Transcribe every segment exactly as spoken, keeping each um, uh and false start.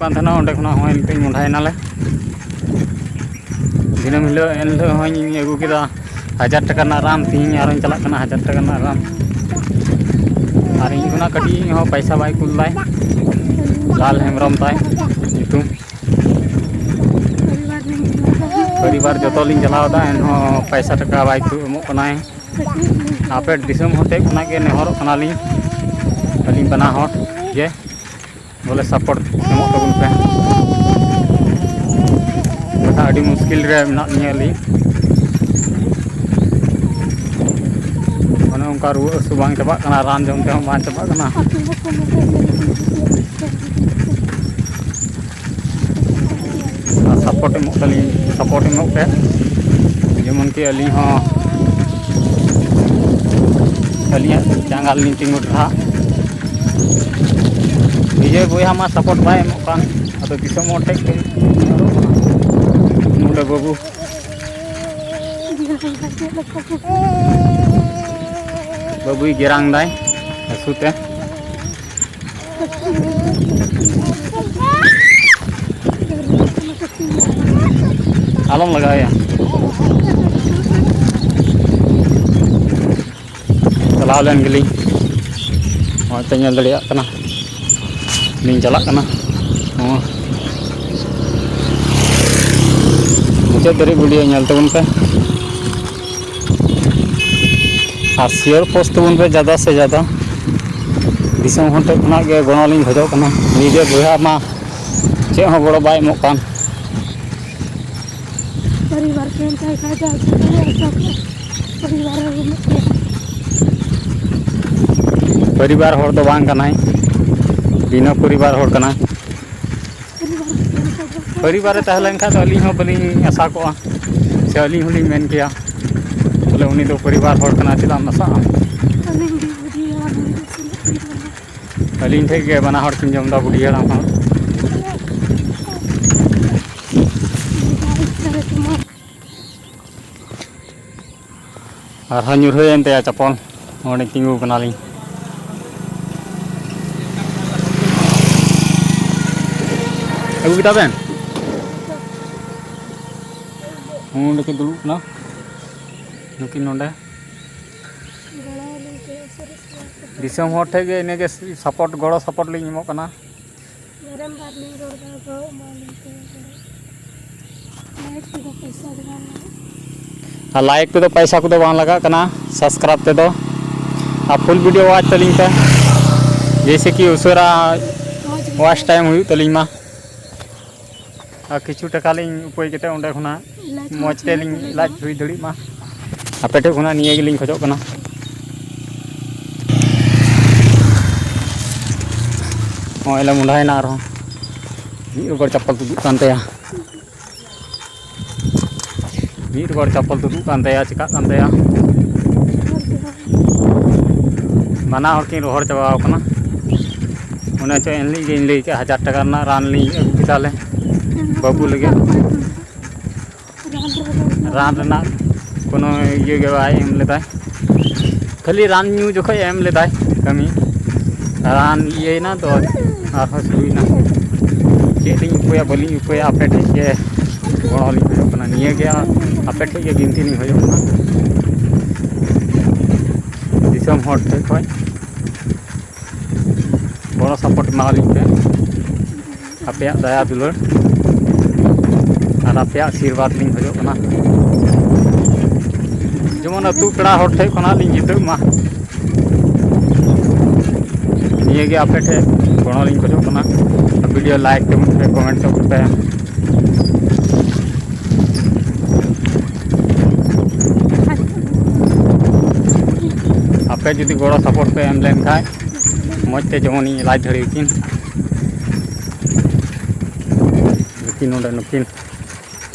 ᱠᱟᱱ ᱛᱟᱦᱮᱱᱟ, ᱚᱸᱰᱮ ᱠᱷᱚᱱᱟᱜ ᱦᱚᱸᱜᱼᱚᱭ ᱱᱤᱛᱚᱜ ᱤᱧ ᱢᱚᱸᱰᱷᱟᱭᱮᱱᱟᱞᱮ᱾ ᱫᱤᱱᱟᱹᱢ ᱦᱤᱞᱳᱜ, ᱮᱱ ᱦᱤᱞᱳᱜ ᱦᱚᱸᱧ ᱟᱹᱜᱩ ᱠᱮᱫᱟ ᱦᱟᱡᱟᱨ ᱴᱟᱠᱟ ᱨᱮᱱᱟᱜ ᱨᱟᱱ, ᱛᱤᱦᱤᱧ ᱟᱨᱦᱚᱸᱧ ᱪᱟᱞᱟᱜ ᱠᱟᱱᱟ ᱦᱟᱡᱟᱨ ᱴᱟᱠᱟ ᱨᱮᱱᱟᱜ ᱨᱟᱱ᱾ ᱟᱨ ᱤᱧ ᱠᱷᱚᱱᱟᱜ ᱠᱟᱹᱴᱤᱡ ᱤᱧ ᱦᱚᱸ ᱯᱟᱭᱥᱟ ᱵᱟᱭ ᱠᱩᱞ ᱫᱟᱭ, ᱞᱟᱞ ᱦᱮᱢᱵᱨᱚᱢ ᱛᱟᱭ ᱧᱩᱛᱩᱢ᱾ ᱯᱚᱨᱤᱵᱟᱨ ᱡᱚᱛᱚ ᱞᱤᱧ ᱪᱟᱞᱟᱣ ᱮᱫᱟ, ᱮᱱᱦᱚᱸ ᱯᱟᱭᱥᱟ ᱴᱟᱠᱟ ᱵᱟᱭ ᱠᱩ-, ᱮᱢᱚᱜ ᱠᱟᱱᱟᱭ᱾ ᱟᱯᱮ ᱫᱤᱥᱚᱢ ᱦᱚᱲ ᱴᱷᱮᱱ ᱠᱷᱚᱱᱟᱜ ᱜᱮ ᱱᱮᱦᱚᱨᱚᱜ ᱠᱟᱱᱟᱞᱤᱧ, ᱟᱹᱞᱤᱧ ᱵᱟᱱᱟ ᱦᱚᱲ ᱜᱮ ᱵᱚᱞᱮ support ᱮᱢᱚᱜ ᱛᱟᱵᱚᱱ ᱯᱮ᱾ ᱵᱟᱠᱷᱟᱱ ᱟᱹᱰᱤ ᱢᱩᱥᱠᱤᱞ ᱨᱮ ᱢᱮᱱᱟᱜ ᱞᱤᱧᱟᱹ ᱟᱹᱞᱤᱧ᱾ ᱚᱱᱮ ᱚᱱᱠᱟ ᱨᱩᱣᱟᱹ ᱦᱟᱹᱥᱩ ᱵᱟᱝ ᱪᱟᱵᱟᱜ ᱠᱟᱱᱟ, ᱨᱟᱱ ᱡᱚᱢ ᱛᱮᱦᱚᱸ ᱵᱟᱝ ᱪᱟᱵᱟᱜ ᱠᱟᱱᱟ᱾ ᱟᱨ support ᱮᱢᱚᱜ ᱛᱟᱹᱞᱤᱧ, support ᱮᱢᱚᱜ ᱯᱮ᱾ ᱡᱮᱢᱚᱱ ᱠᱤ ᱟᱹᱞᱤᱧ ᱦᱚᱸ ᱟᱹᱞᱤᱧᱟᱜ ᱡᱟᱸᱜᱟ ᱨᱮᱞᱤᱧ ᱛᱤᱸᱜᱩ ᱴᱟᱨᱦᱟᱜ᱾ ᱱᱤᱡᱮ ᱵᱚᱭᱦᱟ ᱢᱟ support ᱵᱟᱭ ᱮᱢᱚᱜ ᱠᱟᱱ, ᱟᱫᱚ ᱫᱤᱥᱚᱢ ᱦᱚᱲ ᱴᱷᱮᱡ ᱜᱮ ᱱᱚᱰᱮ ᱵᱟᱹᱵᱩ, ᱵᱟᱹᱵᱩᱭ ᱜᱮᱨᱟᱝ ᱫᱟᱭ ᱦᱟᱹᱥᱩ ᱛᱮ᱾ ᱟᱞᱚᱢ ᱞᱟᱜᱟᱣᱮᱭᱟ᱾ ᱪᱟᱞᱟᱣ ᱞᱮᱱ ᱜᱮᱞᱤᱧ᱾ ᱱᱚᱜᱼᱚᱭ ᱯᱮ ᱧᱮᱞ ᱫᱟᱲᱮᱭᱟᱜ ᱠᱟᱱᱟ, ᱞᱤᱧ ᱪᱟᱞᱟᱜ ᱠᱟᱱᱟ᱾ ᱱᱚᱣᱟ ᱢᱩᱪᱟᱹᱫ ᱫᱷᱟᱹᱨᱤᱡ video ᱧᱮᱞ ᱛᱟᱵᱚᱱ ᱯᱮ᱾ ᱟᱨ share post ᱛᱟᱵᱚᱱ ᱯᱮ ᱡᱟᱫᱟ ᱥᱮ ᱡᱟᱫᱟ᱾ ᱫᱤᱥᱚᱢ ᱦᱚᱲ ᱴᱷᱮᱱ ᱠᱷᱚᱱᱟᱜ ᱜᱮ ᱜᱚᱲᱚ ᱞᱤᱧ ᱠᱷᱚᱡᱚᱜ ᱠᱟᱱᱟ᱾ ᱱᱤᱡᱮ ᱵᱚᱭᱦᱟ ᱢᱟ ᱪᱮᱫ ᱦᱚᱸ ᱜᱚᱲᱚ ᱵᱟᱭ ᱮᱢᱚᱜ ᱠᱟᱱ᱾ ᱯᱚᱨᱤᱵᱟᱨ ᱠᱚ ᱮᱢ ᱠᱟᱭ ᱠᱷᱟᱡ ᱫᱚ ᱟᱨ ᱪᱮᱫ ᱠᱚ ᱞᱟᱹᱭᱟ, ᱥᱚᱵ ᱯᱚᱨᱤᱵᱟᱨ ᱨᱮ ᱵᱟᱹᱱᱩᱜ ᱠᱚᱣᱟ᱾ ᱯᱚᱨᱤᱵᱟᱨ ᱦᱚᱲ ᱫᱚ ᱵᱟᱝ ᱠᱟᱱᱟᱭ, ᱵᱤᱱᱟᱹ ᱯᱚᱨᱤᱵᱟᱨ ᱦᱚᱲ ᱠᱟᱱᱟᱭ᱾ ᱯᱚᱨᱤᱵᱟᱨ ᱨᱮ ᱛᱟᱦᱮᱸ ᱞᱮᱱ ᱠᱷᱟᱡ ᱫᱚ ᱟᱹᱞᱤᱧ ᱦᱚᱸ ᱵᱟᱹᱞᱤᱧ ᱟᱥᱟ ᱠᱚᱜᱼᱟ, ᱥᱮ ᱟᱹᱞᱤᱧ ᱦᱚᱸᱞᱤᱧ ᱢᱮᱱ ᱠᱮᱭᱟ, ᱵᱚᱞᱮ, ᱩᱱᱤ ᱫᱚ ᱯᱚᱨᱤᱵᱟᱨ ᱦᱚᱲ ᱠᱟᱱᱟᱭ, ᱪᱮᱫᱟᱜ ᱮᱢ ᱟᱥᱟᱜᱼᱟ? ᱟᱹᱞᱤᱧ ᱜᱮ ᱵᱩᱰᱷᱤ ᱦᱟᱲᱟᱢ ᱞᱤᱧ ᱛᱤᱱᱟᱹᱜ ᱫᱤᱱ ᱠᱟᱱᱟ᱾ ᱟᱹᱞᱤᱧ ᱴᱷᱮᱡ ᱜᱮ ᱵᱟᱱᱟ ᱦᱚᱲ ᱠᱤᱱ ᱡᱚᱢ ᱮᱫᱟ, ᱵᱩᱰᱷᱤ ᱦᱟᱲᱟᱢ ᱦᱚᱸ᱾ ᱟᱨᱦᱚᱸ ᱧᱩᱨᱦᱟᱹᱭᱮᱱ ᱛᱟᱭᱟ ᱪᱟᱯᱚᱞ᱾ ᱱᱚᱰᱮ ᱛᱤᱸᱜᱩ ᱠᱟᱱᱟᱞᱤᱧ᱾ ᱟᱹᱜᱩ ᱠᱮᱫᱟ ᱵᱮᱱ? ᱱᱚᱸᱰᱮ ᱠᱤᱱ ᱫᱩᱲᱩᱵ ᱠᱟᱱᱟ ᱱᱩᱠᱤᱱ ᱱᱚᱸᱰᱮ᱾ ᱫᱤᱥᱚᱢ ᱦᱚᱲ ᱴᱷᱮᱱ ᱜᱮ ᱤᱱᱟᱹᱜᱮ ᱥᱟᱯᱳᱨᱴ, ᱜᱚᱲᱚ ᱥᱟᱯᱳᱨᱴ ᱞᱤᱧ ᱮᱢᱚᱜ ᱠᱟᱱᱟ᱾ ᱵᱟᱨᱮᱢ ᱵᱟᱨ ᱞᱤᱧ ᱨᱚᱲ ᱫᱟ, ᱜᱚᱲᱚ ᱮᱢᱟ ᱞᱤᱧ ᱯᱮ, ᱜᱚᱲᱚ᱾ ᱞᱟᱭᱤᱠ ᱛᱮᱫᱚ ᱯᱚᱭᱥᱟ ᱫᱚ ᱵᱟᱝ ᱞᱟᱜᱟᱜ᱾ ᱟᱨ ᱞᱟᱭᱤᱠ ᱛᱮᱫᱚ ᱯᱚᱭᱥᱟ ᱠᱚᱫᱚ ᱵᱟᱝ ᱞᱟᱜᱟᱜ ᱠᱟᱱᱟ, ᱥᱟᱵᱥᱠᱨᱟᱭᱤᱵ ᱛᱮᱫᱚ᱾ ᱟᱨ ᱯᱷᱩᱞ ᱵᱷᱤᱰᱤᱭᱳ ᱣᱟᱪ ᱛᱟᱹᱞᱤᱧ ᱯᱮ, ᱡᱮᱭᱥᱮ ᱠᱤ ᱩᱥᱟᱹᱨᱟ ᱢᱚᱡᱽ ᱜᱮ ᱣᱟᱪ ᱴᱟᱭᱤᱢ ᱦᱩᱭᱩᱜ ᱛᱟᱹᱞᱤᱧ ᱢᱟ᱾ ᱟᱨ ᱠᱤᱪᱷᱩ ᱴᱟᱠᱟ ᱞᱤᱧ ᱩᱯᱟᱹᱭ ᱠᱟᱛᱮ ᱚᱸᱰᱮ ᱠᱷᱚᱱᱟᱜ ᱞᱟᱡ ᱢᱚᱡᱽ ᱦᱚᱸ ᱛᱮᱞᱤᱧ ᱪᱤᱱᱛᱟᱹ ᱞᱟᱡ ᱞᱮᱱᱟ᱾ ᱦᱩᱭ ᱫᱟᱲᱮᱭᱟᱜ ᱢᱟ᱾ ᱟᱯᱮ ᱴᱷᱮᱱ ᱠᱷᱚᱱᱟᱜ ᱱᱤᱭᱟᱹ ᱜᱮᱞᱤᱧ ᱠᱷᱚᱡᱚᱜ ᱠᱟᱱᱟ᱾ ᱱᱚᱜᱼᱚᱭ ᱞᱮ ᱢᱚᱸᱰᱟᱭᱮᱱᱟ ᱟᱨᱦᱚᱸ᱾ ᱢᱤᱫ ᱨᱚᱜᱚᱲ ᱪᱟᱯᱯᱚᱞ ᱛᱩᱫᱩᱜ ᱠᱟᱱ ᱛᱟᱭᱟ᱾ ᱢᱤᱫ ᱨᱚᱜᱚᱲ ᱪᱟᱯᱯᱚᱞ ᱛᱩᱫᱩᱜ ᱠᱟᱱ ᱛᱟᱭᱟ, ᱪᱤᱠᱟᱹᱜ ᱠᱟᱱ ᱛᱟᱭᱟ᱾ ᱵᱟᱱᱟ ᱦᱚᱲ ᱠᱤᱱ ᱨᱚᱦᱚᱲ ᱪᱟᱵᱟᱣ ᱠᱟᱱᱟ᱾ ᱚᱱᱮ ᱪᱚ ᱮᱱᱦᱤᱞᱳᱜ ᱜᱤᱧ ᱞᱟᱹᱭ ᱠᱮᱫ, ᱦᱟᱡᱟᱨ ᱴᱟᱠᱟ ᱨᱮᱱᱟᱜ ᱨᱟᱱ ᱞᱤᱧ ᱟᱹᱜᱩ ᱠᱮᱫᱟᱞᱮ ᱵᱟᱹᱵᱩ ᱞᱟᱹᱜᱤᱫ᱾ ᱨᱟᱱ ᱨᱮᱱᱟᱜ ᱠᱳᱱᱳ ᱤᱭᱟᱹ ᱜᱮ ᱵᱟᱭ ᱮᱢ ᱞᱮᱫᱟᱭ, ᱠᱷᱟᱹᱞᱤ ᱨᱟᱱ ᱧᱩ ᱡᱚᱠᱷᱚᱡ ᱮᱢ ᱞᱮᱫᱟᱭ ᱠᱟᱹᱢᱤ᱾ ᱨᱟᱱ ᱤᱭᱟᱹᱭᱮᱱᱟ ᱛᱚ, ᱟᱨᱦᱚᱸ ᱥᱩᱨᱩᱭᱮᱱᱟ᱾ ᱪᱮᱫ ᱞᱤᱧ ᱩᱯᱟᱹᱭᱟ, ᱵᱟᱹᱞᱤᱧ ᱩᱯᱟᱹᱭᱟ, ᱟᱯᱮ ᱴᱷᱮᱱ ᱜᱮ ᱜᱚᱲᱚ ᱞᱤᱧ ᱠᱷᱚᱡᱚᱜ ᱠᱟᱱᱟ᱾ ᱱᱤᱭᱟᱹ ᱜᱮ ᱟᱯᱮ ᱴᱷᱮᱱ ᱜᱮ ᱵᱤᱱᱛᱤ ᱞᱤᱧ ᱠᱷᱚᱡᱚᱜ ᱠᱟᱱᱟ ᱫᱤᱥᱚᱢ ᱦᱚᱲ ᱴᱷᱮᱱ ᱠᱷᱚᱱ᱾ ᱜᱚᱲᱚ ᱥᱟᱯᱳᱨᱴ ᱮᱢᱟᱣᱟᱞᱤᱧ ᱯᱮ, ᱟᱯᱮᱭᱟᱜ ᱫᱟᱭᱟ ᱫᱩᱞᱟᱹᱲ ᱟᱨ ᱟᱯᱮᱭᱟᱜ ᱟᱥᱤᱨᱵᱟᱫᱽ ᱞᱤᱧ ᱠᱷᱚᱡᱚᱜ ᱠᱟᱱᱟ, ᱡᱮᱢᱚᱱ ᱟᱹᱛᱩ ᱯᱮᱲᱟ ᱦᱚᱲ ᱴᱷᱮᱱ ᱠᱷᱚᱱᱟᱜ ᱞᱤᱧ ᱡᱤᱛᱟᱹᱜ ᱢᱟ᱾ ᱱᱤᱭᱟᱹᱜᱮ ᱟᱯᱮ ᱴᱷᱮᱱ ᱜᱚᱲᱚ ᱞᱤᱧ ᱠᱷᱚᱡᱚᱜ ᱠᱟᱱᱟ᱾ ᱵᱷᱤᱰᱤᱭᱳ ᱞᱟᱭᱤᱠ ᱛᱟᱵᱚᱱ ᱯᱮ, ᱠᱚᱢᱮᱱᱴ ᱛᱟᱵᱚᱱ ᱯᱮ᱾ ᱟᱯᱮ ᱡᱩᱫᱤ ᱜᱚᱲᱚ ᱥᱟᱯᱳᱨᱴ ᱯᱮ ᱮᱢ ᱞᱮᱱᱠᱷᱟᱡ ᱢᱚᱡᱽ ᱛᱮ ᱡᱮᱢᱚᱱ ᱤᱧ ᱮᱞᱟᱡᱽ ᱫᱟᱲᱮᱭᱟᱠᱤᱱ᱾ ᱱᱩᱠᱤᱱ ᱱᱚᱰᱮ ᱱᱩᱠᱤᱱ᱾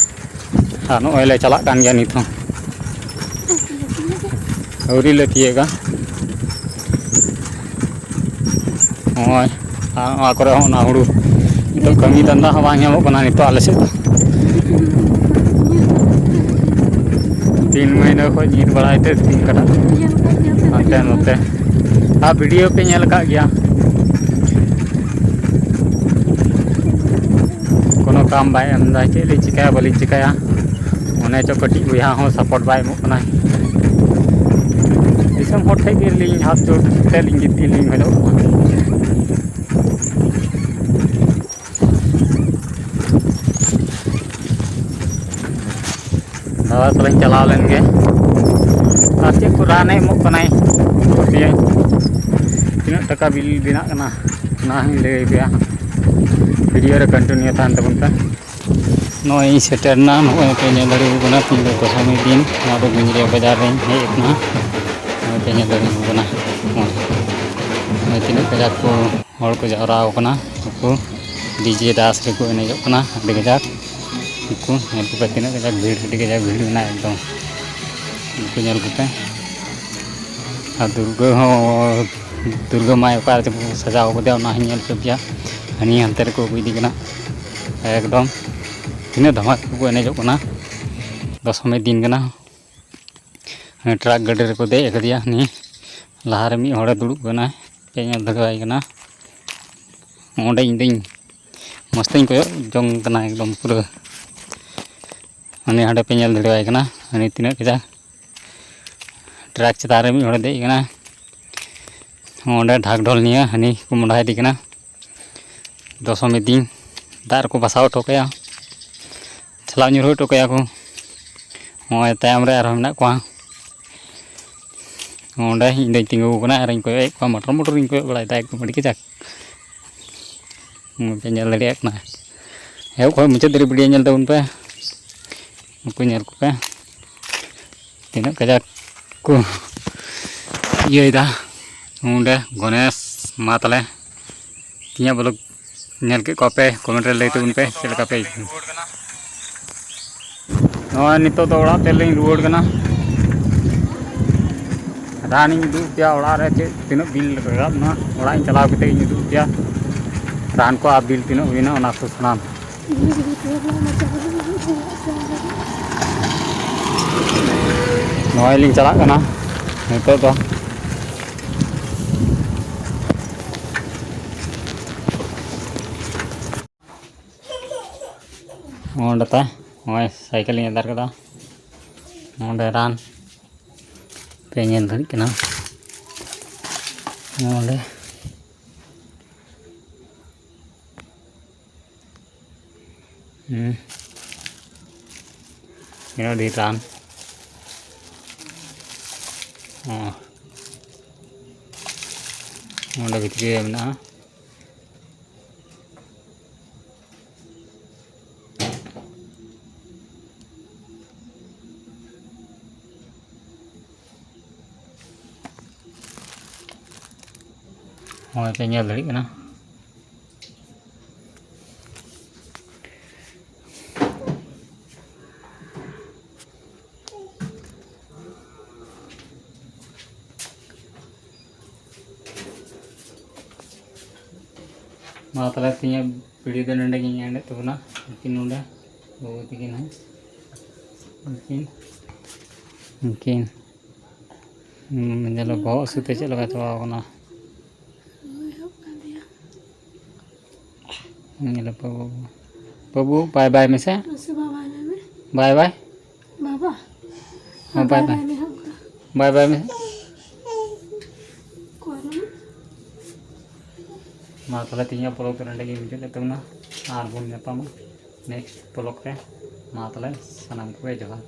ᱟᱨ ᱱᱚᱜᱼᱚᱭ ᱞᱮ ᱪᱟᱞᱟᱜ ᱠᱟᱱ ᱜᱮᱭᱟ ᱱᱤᱛ ᱦᱚᱸ᱾ ᱟᱹᱣᱨᱤ ᱞᱮ ᱛᱤᱭᱟᱹᱜᱟ᱾ ᱱᱚᱜᱼᱚᱭ ᱟᱨ ᱱᱚᱣᱟ ᱠᱚᱨᱮ ᱦᱚᱸ ᱚᱱᱟ ᱦᱩᱲᱩ ᱱᱤᱛᱚᱜ ᱠᱟᱹᱢᱤ ᱫᱷᱟᱱᱫᱟ ᱦᱚᱸ ᱵᱟᱝ ᱧᱟᱢᱚᱜ ᱠᱟᱱᱟ ᱱᱤᱛᱚᱜ ᱟᱞᱮ ᱥᱮᱫ ᱫᱚ᱾ ᱛᱤᱱ ᱢᱟᱹᱦᱱᱟᱹ ᱠᱷᱚᱱ ᱧᱤᱨ ᱵᱟᱲᱟᱭ ᱛᱮ ᱥᱤᱧ ᱠᱟᱴᱟ ᱦᱟᱱᱛᱮ ᱱᱚᱛᱮ᱾ ᱟᱨ ᱵᱷᱤᱰᱤᱭᱳ ᱯᱮ ᱧᱮᱞ ᱟᱠᱟᱫ ᱜᱮᱭᱟ᱾ ᱠᱟᱢ ᱵᱟᱭ ᱮᱢ ᱮᱫᱟ, ᱪᱮᱫ ᱞᱤᱧ ᱪᱤᱠᱟᱹᱭᱟ, ᱵᱟᱹᱞᱤᱧ ᱪᱤᱠᱟᱹᱭᱟ᱾ ᱚᱱᱮ ᱪᱚ ᱠᱟᱹᱴᱤᱡ ᱵᱚᱭᱦᱟ ᱦᱚᱸ ᱥᱟᱯᱳᱨᱴ ᱵᱟᱭ ᱮᱢᱚᱜ ᱠᱟᱱᱟᱭ᱾ ᱫᱤᱥᱚᱢ ᱦᱚᱲ ᱴᱷᱮᱱ ᱜᱮ ᱞᱤᱧ ᱦᱟᱛ ᱡᱳᱲ ᱠᱟᱛᱮ ᱞᱤᱧ ᱜᱤᱛᱤᱡ ᱞᱤᱧ ᱠᱷᱚᱡᱚᱜ ᱠᱟᱱᱟ᱾ ᱫᱟᱫᱟ ᱛᱟᱞᱤᱧ ᱪᱟᱞᱟᱣ ᱞᱮᱱ ᱜᱮ᱾ ᱟᱨ ᱪᱮᱫ ᱠᱚ ᱨᱟᱱᱮ ᱮᱢᱚᱜ ᱠᱟᱱᱟᱭ, ᱛᱤᱱᱟᱹᱜ ᱴᱟᱠᱟ ᱵᱤᱞ ᱵᱮᱱᱟᱜ ᱠᱟᱱᱟ, ᱚᱱᱟ ᱦᱚᱸᱧ ᱞᱟᱹᱭ ᱟᱯᱮᱭᱟ᱾ ᱵᱷᱤᱰᱤᱭᱳ ᱨᱮ ᱠᱚᱱᱴᱤᱱᱤᱭᱩ ᱛᱟᱦᱮᱱ ᱛᱟᱵᱚᱱ ᱯᱮ᱾ ᱱᱚᱜᱼᱚᱭ ᱤᱧ ᱥᱮᱴᱮᱨ ᱮᱱᱟ, ᱱᱚᱜᱼᱚᱭ ᱯᱮ ᱧᱮᱞ ᱫᱟᱲᱮᱭᱟᱠᱚ ᱠᱟᱱᱟ, ᱛᱤᱦᱤᱧ ᱫᱚ ᱫᱚᱥᱚᱢᱤ ᱫᱤᱱ᱾ ᱱᱚᱣᱟ ᱫᱚ ᱜᱩᱸᱡᱽᱨᱤᱭᱟᱹ ᱵᱟᱡᱟᱨ ᱨᱮᱧ ᱦᱮᱡ ᱟᱠᱟᱱᱟ᱾ ᱱᱚᱜᱼᱚᱭ ᱯᱮ ᱧᱮᱞ ᱫᱟᱲᱮᱭᱟᱠᱚ ᱠᱟᱱᱟ, ᱱᱚᱜᱼᱚᱭ, ᱱᱚᱜᱼᱚᱭ ᱛᱤᱱᱟᱹᱜ ᱠᱟᱡᱟᱠ ᱠᱚ ᱦᱚᱲ ᱠᱚ ᱡᱟᱣᱨᱟ ᱟᱠᱟᱱᱟ᱾ ᱱᱩᱠᱩ ᱰᱤᱡᱮ ᱰᱟᱱᱥ ᱨᱮᱠᱚ ᱮᱱᱮᱡᱚᱜ ᱠᱟᱱᱟ ᱟᱹᱰᱤ ᱠᱟᱡᱟᱠ᱾ ᱱᱩᱠᱩ ᱧᱮᱞ ᱠᱚᱯᱮ ᱛᱤᱱᱟᱹᱜ ᱠᱟᱡᱟᱠ ᱵᱷᱤᱲ, ᱟᱹᱰᱤ ᱠᱟᱡᱟᱠ ᱵᱷᱤᱲ ᱢᱮᱱᱟᱜᱼᱟ ᱮᱠᱫᱚᱢ᱾ ᱱᱩᱠᱩ ᱧᱮᱞ ᱠᱚᱯᱮ᱾ ᱟᱨ ᱫᱩᱨᱜᱟᱹ ᱦᱚᱸ, ᱫᱩᱨᱜᱟᱹ ᱢᱟᱭ ᱚᱠᱟ ᱨᱮᱪᱚ ᱠᱚ ᱥᱟᱡᱟᱣ ᱠᱟᱫᱮᱭᱟ, ᱚᱱᱟ ᱦᱚᱸᱧ ᱧᱮᱞ ᱦᱚᱪᱚ ᱯᱮᱭᱟ᱾ ᱦᱟᱹᱱᱤ ᱦᱟᱱᱛᱮ ᱨᱮᱠᱚ ᱟᱹᱜᱩᱭᱮᱫᱮ ᱠᱟᱱᱟ ᱮᱠᱫᱚᱢ᱾ ᱛᱤᱱᱟᱹᱜ ᱫᱷᱟᱢᱟᱠᱟ ᱠᱚ ᱮᱱᱮᱡᱚᱜ ᱠᱟᱱᱟ, ᱫᱚᱥᱚᱢᱤ ᱫᱤᱱ ᱠᱟᱱᱟ᱾ ᱦᱟᱱᱮ ᱴᱨᱟᱠ ᱜᱟᱹᱰᱤ ᱨᱮᱠᱚ ᱫᱮᱡ ᱟᱠᱟᱫᱮᱭᱟ᱾ ᱦᱟᱹᱱᱤ ᱞᱟᱦᱟᱨᱮ ᱢᱤᱫ ᱦᱚᱲᱮ ᱫᱩᱲᱩᱵ ᱠᱟᱱᱟᱭ, ᱯᱮ ᱧᱮᱞ ᱫᱟᱲᱮᱣᱟᱭ ᱠᱟᱱᱟ᱾ ᱚᱸᱰᱮ ᱤᱧ ᱫᱚᱧ ᱢᱚᱡᱽ ᱛᱮᱧ ᱠᱚᱭᱚᱜ ᱡᱚᱝ ᱠᱟᱱᱟ ᱮᱠᱫᱚᱢ ᱯᱩᱨᱟᱹ᱾ ᱦᱟᱹᱱᱤ ᱦᱟᱸᱰᱮ ᱯᱮ ᱧᱮᱞ ᱫᱟᱲᱮᱣᱟᱭ ᱠᱟᱱᱟ, ᱦᱟᱹᱱᱤ ᱛᱤᱱᱟᱹᱜ ᱠᱟᱡᱟᱠ ᱴᱨᱟᱠ ᱪᱮᱛᱟᱱ ᱨᱮ ᱢᱤᱫ ᱦᱚᱲᱮ ᱫᱮᱡ ᱠᱟᱱᱟ᱾ ᱚᱸᱰᱮ ᱰᱷᱟᱠ ᱰᱷᱚᱞ ᱱᱤᱭᱟᱹ ᱦᱟᱹᱱᱤ ᱠᱚ ᱢᱚᱸᱰᱟᱭᱮᱫᱮ ᱠᱟᱱᱟ᱾ ᱫᱚᱥᱚᱢᱤ ᱫᱤᱱ ᱫᱟᱜ ᱨᱮᱠᱚ ᱵᱟᱥᱟᱣ ᱦᱚᱴᱚ ᱠᱟᱭᱟ, ᱪᱷᱟᱞᱟᱣ ᱧᱩᱨᱦᱩ ᱦᱚᱴᱚ ᱠᱟᱭᱟ ᱠᱚ᱾ ᱱᱚᱜᱼᱚᱭ ᱛᱟᱭᱚᱢ ᱨᱮ ᱟᱨᱦᱚᱸ ᱢᱮᱱᱟᱜ ᱠᱚᱣᱟ᱾ ᱚᱸᱰᱮ ᱤᱧ ᱫᱚᱧ ᱛᱤᱸᱜᱩ ᱟᱠᱟᱱᱟ ᱟᱨᱤᱧ ᱠᱚᱭᱚᱜ ᱮᱫ ᱠᱚᱣᱟ, ᱢᱚᱴᱚᱨ ᱢᱚᱴᱚᱨ ᱤᱧ ᱠᱚᱭᱚᱜ ᱵᱟᱲᱟᱭᱮᱫᱟ ᱮᱠᱫᱚᱢ ᱟᱹᱰᱤ ᱠᱟᱡᱟᱠ᱾ ᱦᱩᱸ, ᱯᱮ ᱧᱮᱞ ᱫᱟᱲᱮᱭᱟᱜ ᱠᱟᱱᱟ, ᱮᱦᱚᱵ ᱠᱷᱚᱱ ᱢᱩᱪᱟᱹᱫ ᱫᱷᱟᱹᱨᱤᱡ ᱵᱷᱤᱰᱤᱭᱳ ᱧᱮᱞ ᱛᱟᱵᱚᱱ ᱯᱮ᱾ ᱱᱩᱠᱩ ᱧᱮᱞ ᱠᱚᱯᱮ ᱛᱤᱱᱟᱹᱜ ᱠᱟᱡᱟᱠ ᱠᱚ ᱤᱭᱟᱹᱭᱮᱫᱟ᱾ ᱚᱸᱰᱮ ᱜᱚᱱᱮᱥ ᱢᱟ ᱛᱟᱞᱮ ᱛᱤᱧᱟᱹ ᱵᱚᱞᱚᱠ ᱧᱮᱞ ᱠᱮᱫ ᱠᱚᱣᱟ ᱯᱮ, ᱠᱚᱢᱮᱱᱴ ᱨᱮ ᱞᱟᱹᱭ ᱛᱟᱵᱚᱱ ᱯᱮ ᱪᱮᱫ ᱞᱮᱠᱟ ᱯᱮ ᱟᱹᱭᱠᱟᱹᱣ᱾ ᱱᱚᱜᱼᱚᱭ ᱱᱤᱛᱚᱜ ᱫᱚ ᱚᱲᱟᱜ ᱛᱮᱞᱤᱧ ᱨᱩᱣᱟᱹᱲ ᱠᱟᱱᱟ᱾ ᱨᱟᱱᱤᱧ ᱩᱫᱩᱜ ᱟᱯᱮᱭᱟ ᱚᱲᱟᱜ ᱨᱮ ᱪᱮᱫ ᱛᱤᱱᱟᱹᱜ ᱵᱤᱞ ᱨᱟᱠᱟᱵ ᱮᱱᱟ, ᱚᱲᱟᱜ ᱤᱧ ᱪᱟᱞᱟᱣ ᱠᱟᱛᱮ ᱤᱧ ᱩᱫᱩᱜ ᱟᱯᱮᱭᱟ ᱨᱟᱱ ᱠᱚ ᱟᱨ ᱵᱤᱞ ᱛᱤᱱᱟᱹᱜ ᱦᱩᱭᱱᱟ ᱚᱱᱟ ᱠᱚ ᱥᱟᱱᱟᱢ᱾ ᱱᱚᱜᱼᱚᱭ ᱞᱤᱧ ᱪᱟᱞᱟᱜ ᱠᱟᱱᱟ ᱱᱤᱛᱚᱜ ᱫᱚ᱾ ᱱᱚᱰᱮ ᱛᱟᱭ ᱱᱚᱜᱼᱚᱭ ᱥᱟᱭᱠᱮᱞ ᱤᱧ ᱟᱫᱟᱨ ᱠᱟᱫᱟ᱾ ᱱᱚᱰᱮ ᱨᱟᱱ ᱯᱮ ᱧᱮᱞ ᱫᱟᱲᱮᱭᱟᱜ ᱠᱟᱱᱟ᱾ ᱱᱚᱰᱮ ᱦᱩᱸ᱾ ᱛᱤᱱᱟᱹᱜ ᱰᱷᱮᱨ ᱨᱟᱱ᱾ ᱦᱚᱸ᱾ ᱚᱸᱰᱮ ᱵᱷᱤᱛᱨᱤ ᱨᱮ ᱢᱮᱱᱟᱜᱼᱟ᱾ ᱦᱳᱭ, ᱯᱮ ᱧᱮᱞ ᱫᱟᱲᱮᱭᱟᱜ ᱠᱟᱱᱟ᱾ ᱢᱟ ᱛᱟᱦᱚᱞᱮ ᱛᱮᱦᱮᱧᱟᱜ video ᱫᱚ ᱱᱚᱰᱮ ᱜᱤᱧ end ᱮᱫ ᱛᱟᱵᱚᱱᱟ᱾ ᱩᱱᱠᱤᱱ ᱱᱚᱰᱮ ᱵᱟᱹᱵᱩ ᱛᱟᱹᱠᱤᱱ ᱦᱚᱸ, ᱩᱱᱠᱤᱱ, ᱩᱱᱠᱤᱱ, ᱦᱩᱸ, ᱧᱮᱞᱚᱜ ᱵᱚᱦᱚᱜ ᱥᱩᱫᱷᱟᱹ ᱪᱮᱫ ᱞᱮᱠᱟ ᱪᱟᱵᱟᱣ ᱠᱟᱱᱟ᱾ ᱧᱮᱞ ᱯᱮ ᱵᱟᱹᱵᱩ᱾ ᱵᱟᱹᱵᱩ, bye bye ᱢᱮᱥᱮ᱾ ᱢᱟᱥᱮ bye bye ᱢᱮ᱾ Bye bye᱾ ᱵᱟᱵᱟ᱾ ᱦᱮᱸ, bye bye᱾ Bye bye ᱢᱮ ᱦᱟᱸᱜ᱾ Bye bye ᱢᱮ᱾ ᱚᱠᱚᱭ ᱠᱟᱱᱟ? ᱢᱟ ᱛᱟᱦᱚᱞᱮ ᱛᱮᱦᱮᱧᱟᱜ vlog ᱫᱚ ᱱᱚᱸᱰᱮ ᱜᱮ ᱢᱩᱪᱟᱹᱫ ᱮᱫ ᱛᱟᱵᱚᱱᱟ᱾ ᱟᱨ ᱵᱚᱱ ᱧᱟᱯᱟᱢᱟ next vlog ᱨᱮ᱾ ᱢᱟ ᱛᱟᱦᱚᱞᱮ ᱥᱟᱱᱟᱢ ᱠᱚᱜᱮ ᱡᱚᱦᱟᱨ᱾